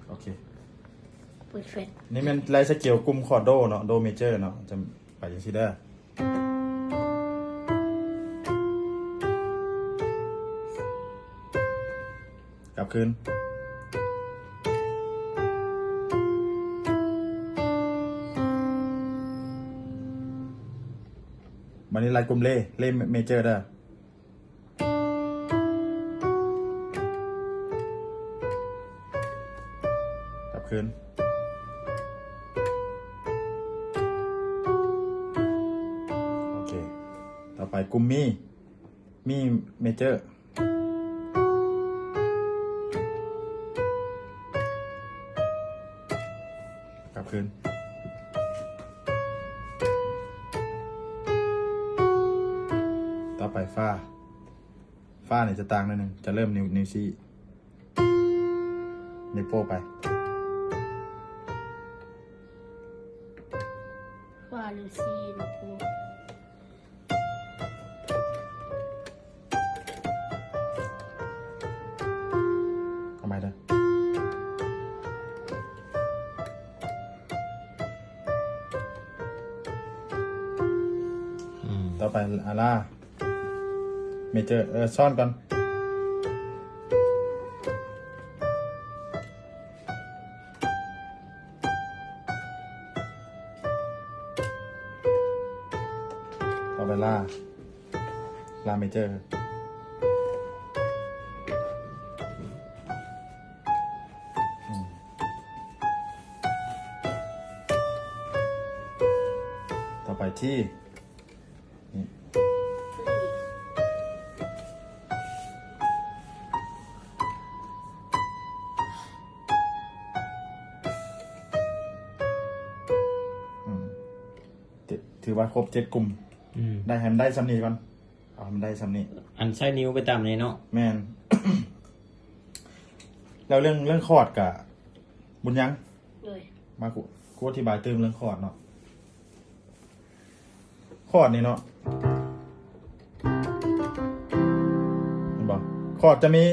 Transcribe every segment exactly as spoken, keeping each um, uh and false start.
โอเค เปิดเฟซ นี่แม่นไลน์สเกลกลุ่มคอร์ดโดเนาะ โดเมเจอร์เนาะ จะไปจังซี่เด้อ กลับคืน บัดนี้ไลน์กลุ่มเล เลเมเจอร์เด้อ กลับคืน โอเค ต่อไปกลุ่มมี มีเมเจอร์ กลับคืน ต่อไปฟา ฟาเนี่ยจะต่างหน่อยหนึ่ง จะเริ่มนิ้ว นิ้วชี้ นิ้วโป้งไป ฟา ลูซี ลูโก้ เอาใหม่เด้อ อืม ต่อไปอาร่า เมเจอร์ เออ ซ่อนก่อน ต่อไปลา ลาเมเจอร์ อืม ต่อไปที่ นี่ อืม ถือ ถือว่าครบเจ็ดกลุ่ม อืม ได้ ให้มันได้ส่ำนี้ก่อน เอาให้มันได้ส่ำนี้ อันใส่นิ้วไปตามนี้เนาะ แม่น แล้วเรื่อง เรื่องคอร์ดกะ บุญยัง โดย มา กู กูอธิบายเติมเรื่องคอร์ดเนาะ คอร์ดนี่เนาะ เห็นบ่ คอร์ดจะมี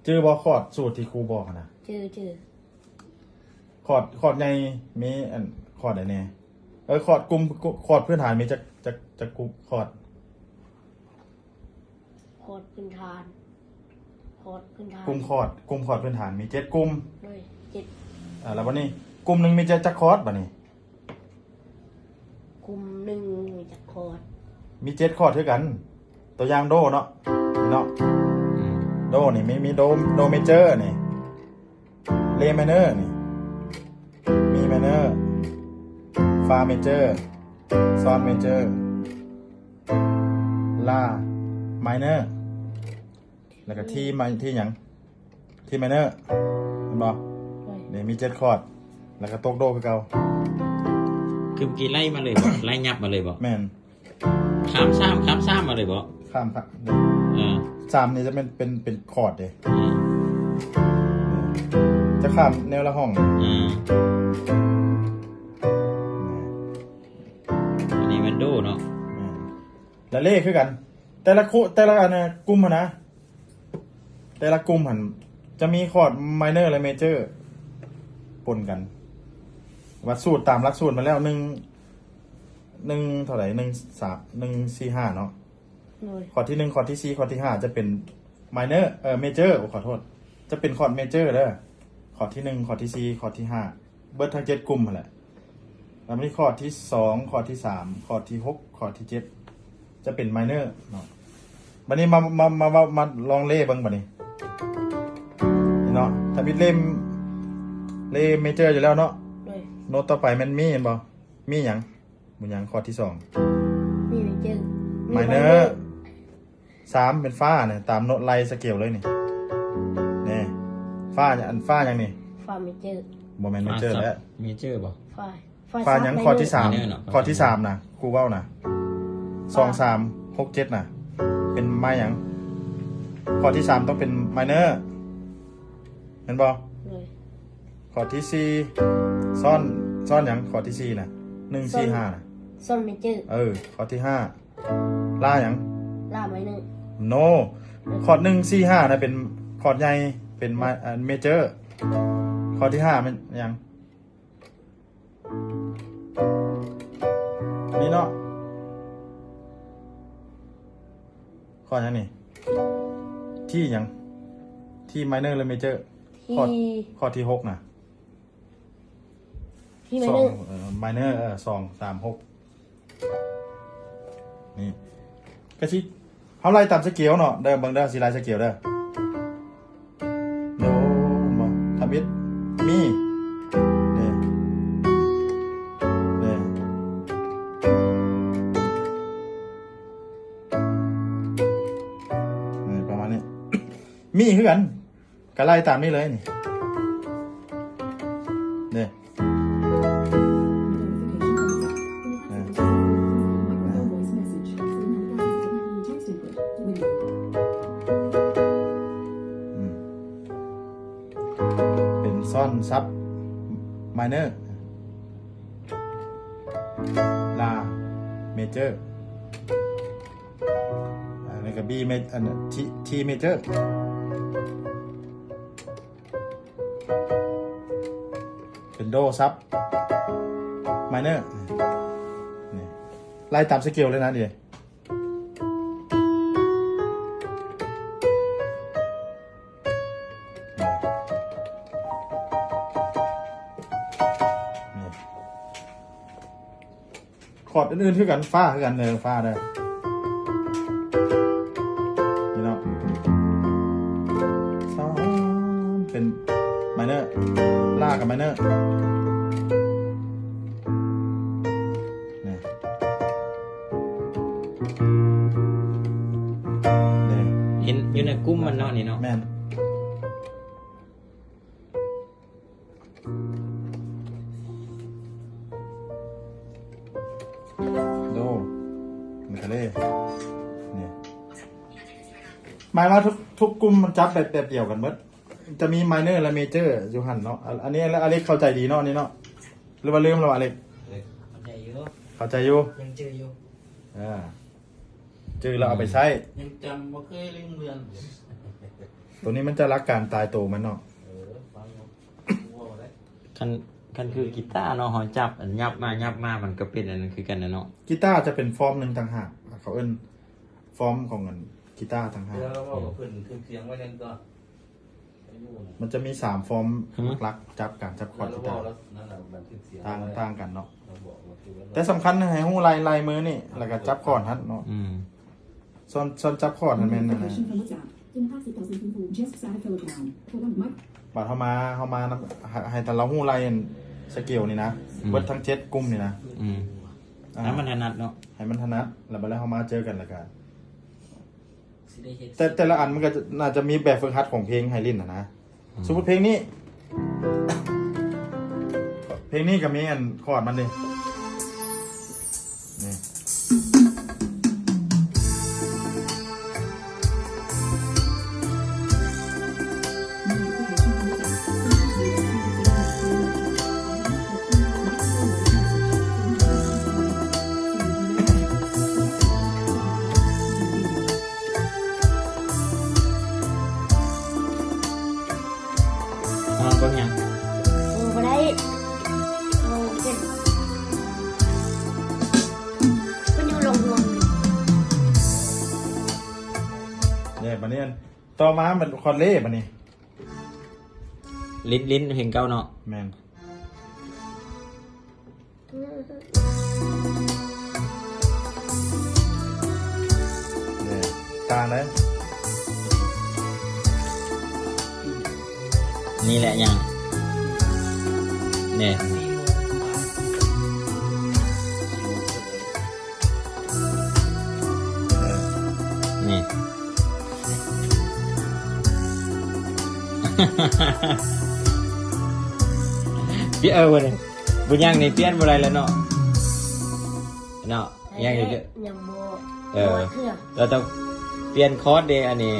จื่อบ่ คอร์ดสูตรที่ครูบอกหั้นนะ จื่อ จื่อ คอร์ด คอร์ดใหญ่มีอันคอร์ดใดแน่ เออ คอร์ดกลุ่ม คอร์ดพื้นฐานมีจัก จัก จักกลุ่มคอร์ด คอร์ดพื้นฐาน คอร์ดพื้นฐาน กลุ่มคอร์ด กลุ่มคอร์ดพื้นฐานมีเจ็ดกลุ่ม โดย เจ็ด อ่า แล้วบัดนี้กลุ่มหนึ่งมีจัก จักคอร์ดบัดนี้ กลุ่มหนึ่งมีจักคอร์ด มีเจ็ดคอร์ดคือกัน ตัวอย่างโดเนาะ นี่เนาะ อืม โดนี่มี มีโด โดเมเจอร์นี่ เลไมเนอร์นี่ มีไมเนอร์ ฟาเมเจอร์ ซอนเมเจอร์ ลาไมเนอร์ แล้วก็ทีไม ทีหยัง ทีไมเนอร์ เห็นบ่ โดย นี่มีเจ็ดคอร์ด แล้วก็ตกโดคือเก่า คือเมื่อกี้ไล่มาเลยบ่ ไล่ยับมาเลยบ่ แม่น ข้ามซ้ำ ข้ามซ้ำมาเลยบ่ ข้ามครับ เออ สามนี่จะเป็น เป็น เป็นคอร์ดเด้ อืม จะข้ามแนวละห้อง อืม อันนี้มันโดเนาะ แม่น และเลคือกัน แต่ละคู่ แต่ละอันน่ะ กลุ่มหั้นนะ แต่ละกลุ่มหั้นจะมีคอร์ดไมเนอร์และเมเจอร์ปนกัน ว่าสูตรตามหลักสูตรมาแล้ว หนึ่ง หนึ่งเท่าไหร่ หนึ่ง สาม หนึ่ง สี่ ห้า เนาะ โดย คอร์ดที่หนึ่ง คอร์ดที่สี่ คอร์ดที่ห้า จะเป็นไมเนอร์ เอ่อ เมเจอร์ โอ้ ขอโทษ จะเป็นคอร์ดเมเจอร์เด้อ คอร์ดที่หนึ่ง คอร์ดที่สี่ คอร์ดที่ห้า เบิดทั้งเจ็ดกลุ่มหั้นแหละ แล้วมีคอร์ดที่สอง คอร์ดที่สาม คอร์ดที่หก คอร์ดที่เจ็ด จะเป็นไมเนอร์เนาะ บัดนี้มา มา มา มา มาลองเลเบิ่งบัดนี้ นี่เนาะ ถ้าบิดเล เลเมเจอร์อยู่แล้วเนาะ โดย โน้ตต่อไปมันมี เห็นบ่ มีหยัง บุญยัง คอร์ดที่สอง มีเมเจอร์ มีไมเนอร์ ไมเนอร์ สามเป็นฟาเนี่ย ตามโน้ตไล่สเกลเลยนี่ นี่ ฟา อันฟาหยังนี่ ฟาเมเจอร์ บ่แม่นเมเจอร์แล้ว เมเจอร์บ่ ฟา ฟาหยัง คอร์ดที่สาม ไมเนอร์เนาะ คอร์ดที่สามนะ ครูเว้านะ สอง สาม หก เจ็ด นะ เป็นไมหยัง คอร์ดที่สามต้องเป็นไมเนอร์ เห็นบ่ โดย คอร์ดที่สี่ ซอน ซอนหยัง คอร์ดที่สี่นะ หนึ่ง สี่ ห้า นะ ซอนเมเจอร์ เออ คอร์ดที่ห้า ลาหยัง ลาไมเนอร์ โน คอร์ด หนึ่ง สี่ ห้า นะ เป็นคอร์ดใหญ่ เป็นไม อ่า เมเจอร์ คอร์ดที่ห้ามันหยัง นี่เนาะ คอร์ดหยังนี่ ที่หยัง ที่ minor หรือ major คอร์ด ที่ คอร์ดที่หกนะ ที่ minor สอง เอ่อ minor เอ่อ สอง สาม หก นี่ ก็สิ เฮาไล่ตามสเกลเนาะ เด้อ เบิ่งเด้อ สิไล่สเกลเด้อ โด บ่ ทำอิด มี นี่ นี่ นี่ ประมาณนี้ มีคือกัน ก็ไล่ตามนี้เลยนี่ นี่ อ่า อืม เป็นซอนซับ minor ลา major อันนี้ก็ B major อันนี้ T T major เป็นโดซับ minor นี่ ไล่ตามสเกลเลยนะเดี๋ยว นี่ คอร์ดอื่นๆคือกัน ฟาคือกันเด้อ ฟาเด้อ นี่เนาะ ซอน เป็น minor ลากับ minor นี่ นี่ เห็นอยู่ในกลุ่มมันเนาะนี่เนาะ แม่น โด มันทะเล เนี่ย หมายว่าทุก ทุกกลุ่มมันจับแบบ แบบเดียวกันหมด จะมี minor และ major อยู่หั่นเนาะ อัน อันนี้อเล็กเข้าใจดีเนาะ อันนี้เนาะ หรือว่าลืมแล้ววะอเล็ก เข้าใจอยู่ เข้าใจอยู่ ยังจื่ออยู่ อ่า จื่อแล้วเอาไปใช้ ยังจำบ่เคยลืมเลือน ตัวนี้มันจะหลักการตายตัวมันเนาะ เออ ฟังเนาะ คัน คันคือกีตาร์เนาะ เฮาจับ อันยับมายับมา มันก็เป็นอันนั้นคือกันนะเนาะ กีตาร์จะเป็นฟอร์มหนึ่งต่างหาก เขาเอิ้นฟอร์มของอันกีตาร์ต่างหาก เดี๋ยวเราบอกกับเพิ่นคือเสียงไว้นั่นก่อน มันจะมีสามฟอร์ม หืม หลักๆ จับการจับคอร์ดกีตาร์ แล้วเราบอกแล้วนั่นน่ะบันทึกเสียง ต่าง ไว้ ต่างกันเนาะ เราบอกว่าคือว่า แต่สำคัญให้ฮู้ลาย ลายมือนี่ แล้วก็จับคอร์ดหั่นเนาะ อืม ส่วน ส่วนจับคอร์ดนั่นแม่นนั่นนะ Notification from WhatsApp. In the past, it doesn't include just Santa Philip Brown. Hold on, Mike. บัดเฮามา เฮามานำ ให้ ให้แต่ละฮู้ลายอันสเกลนี่นะ อืม เบิดทั้งเจ็ดกลุ่มนี่นะ อืม อ่า ให้มันถนัดเนาะ ให้มันถนัด แล้วบัดแล้วเฮามาเจอกันแล้วกัน สิได้เฮ็ด แต่ แต่ละอันมันก็จะ น่าจะมีแบบฝึกหัดของเพลงให้เล่นน่ะนะ อืม สมมุติเพลงนี้ เพลงนี้ก็มีอันคอร์ดมันนี่ นี่ อ่า เบิ่งหยัง โอ้ บ่ได้ โอ้ เจ็บ เพิ่นอยู่โรงรวม เนี่ย บัดนี้อันต่อมามันคอร์ดเลบัดนี้ ลิ้น ลิ้นเพลงเก่าเนาะ แม่น เนี่ย ต่างเลย นี่แหละยัง เนี่ย นี่ เปลี่ยน เออ บ่ได้ บ่ยังนี่เปลี่ยนบ่ได้แล้วเนาะ เนาะ ยังอีกเด้อ ยังบ่ เออ บ่เทื่อ เราต้องเปลี่ยนคอร์ดเด้ อันนี้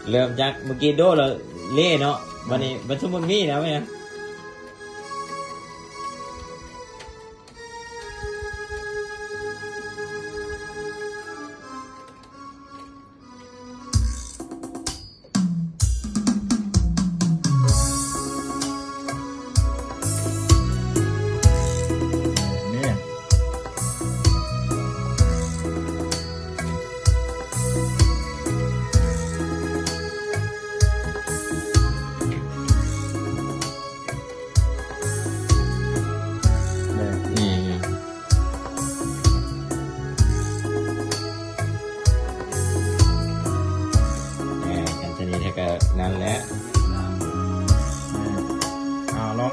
เริ่มจากเมื่อกี้โดแล้วเลเนาะ บัดนี้ บัดสมมุติมีนะแม่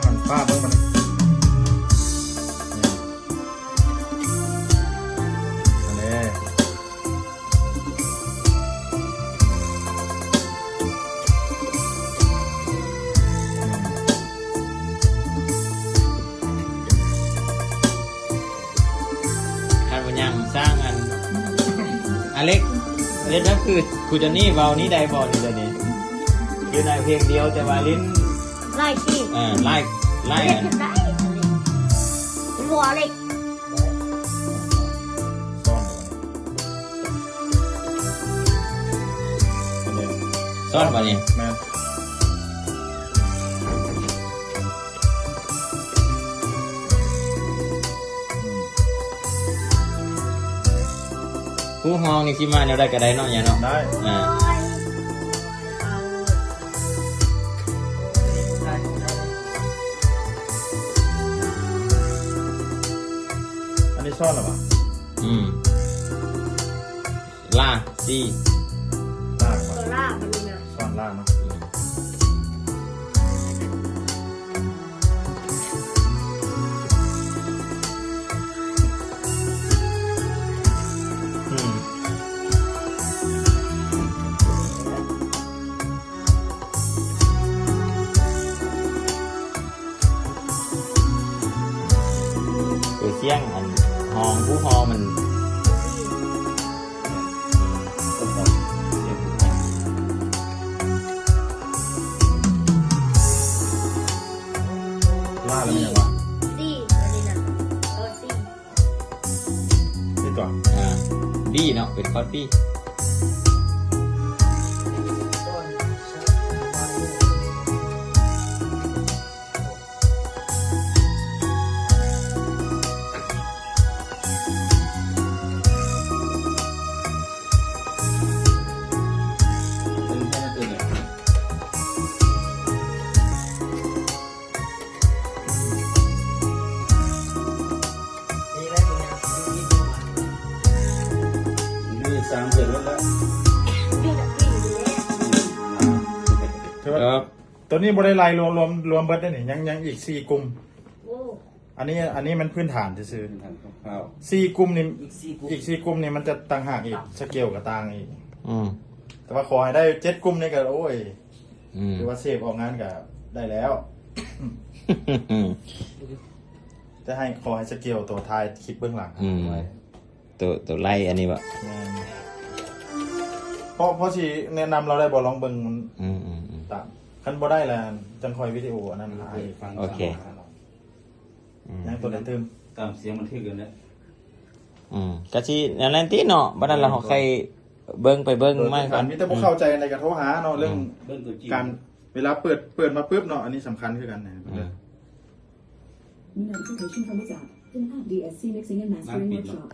หันฟ้าเบิ่งมันนี่ อันนี้ คันบ่ยังสร้างอัน อเล็ก เฮ็ดนั่นคือ คือเดี๋ยวนี้เว้านี้ได้บ่นี่เดี๋ยวนี้ อยู่ในเพลงเดียวแต่ว่าลิ้น ไล่สิ เออ ไล่ ไล่ เฮ็ด อัน จั่งใด๋ หัวเล็ก ซ่อนบ่นี่ แม่น ฮู้ฮ้องนี่สิมาแนวใด๋ก็ได้เนาะ ย่าเนาะ ได้ อ่า อันนี้ซ่อนหรือเปล่า อืม ลา ซี ลาก ตัวลากมันนี่นะ ซ่อนลากเนาะ อืม อืม ตัวเสียงอันฮ้อง ฮู้ฮ้องมัน ลากแล้วมันยังวะ ซี อันนี้นะ ตัวซี นี่ตัว อ่า บีเนาะ เป็นคอร์ดบี นี่สามเดือนแล้ว ครับ ตัวนี้บ่ได้ไล่รวม รวม รวมเบิดได้นี่ ยัง ยังอีกสี่กลุ่ม โอ้ อันนี้ อันนี้มันพื้นฐานซื่อๆ พื้นฐานคร่าวๆ สี่กลุ่มนี่ อีกสี่กลุ่ม อีกสี่กลุ่มนี่มันจะต่างหากอีก สเกลก็ต่างอีก อืม แต่ว่าขอให้ได้เจ็ดกลุ่มนี่ก็ โอ้ย อืม ถือว่าเซฟออกงานก็ได้แล้ว จะให้ ขอให้สเกลตัวท้ายคลิปเบื้องหลัง อืม ไว้ ตัว ตัวไล่อันนี้บ่ แม่น เพราะ เพราะสิแนะนำเราได้บ่ ลองเบิ่งมัน อืม อืม อืม ตาม คันบ่ได้แล้วจังค่อยวิดีโออันนั้นหาอีก ฟัง โอเค ซ้ำ อืม ยังตัวใดตื่ม ตามเสียงบันทึกกันแล้ว อืม ก็สิแนวนั้นติเนาะ บัดนั้นล่ะเฮาค่อยเบิ่งไปเบิ่งมาก่อน มีแต่บ่เข้าใจอันใดก็โทรหาเนาะ เรื่อง อืม เบิ่งตัวจริง การ เวลาเปิด เปิดมาปุ๊บเนาะ อันนี้สำคัญคือกันนะ อืม New notification from WhatsApp. In app D S C mixing and mastering workshop.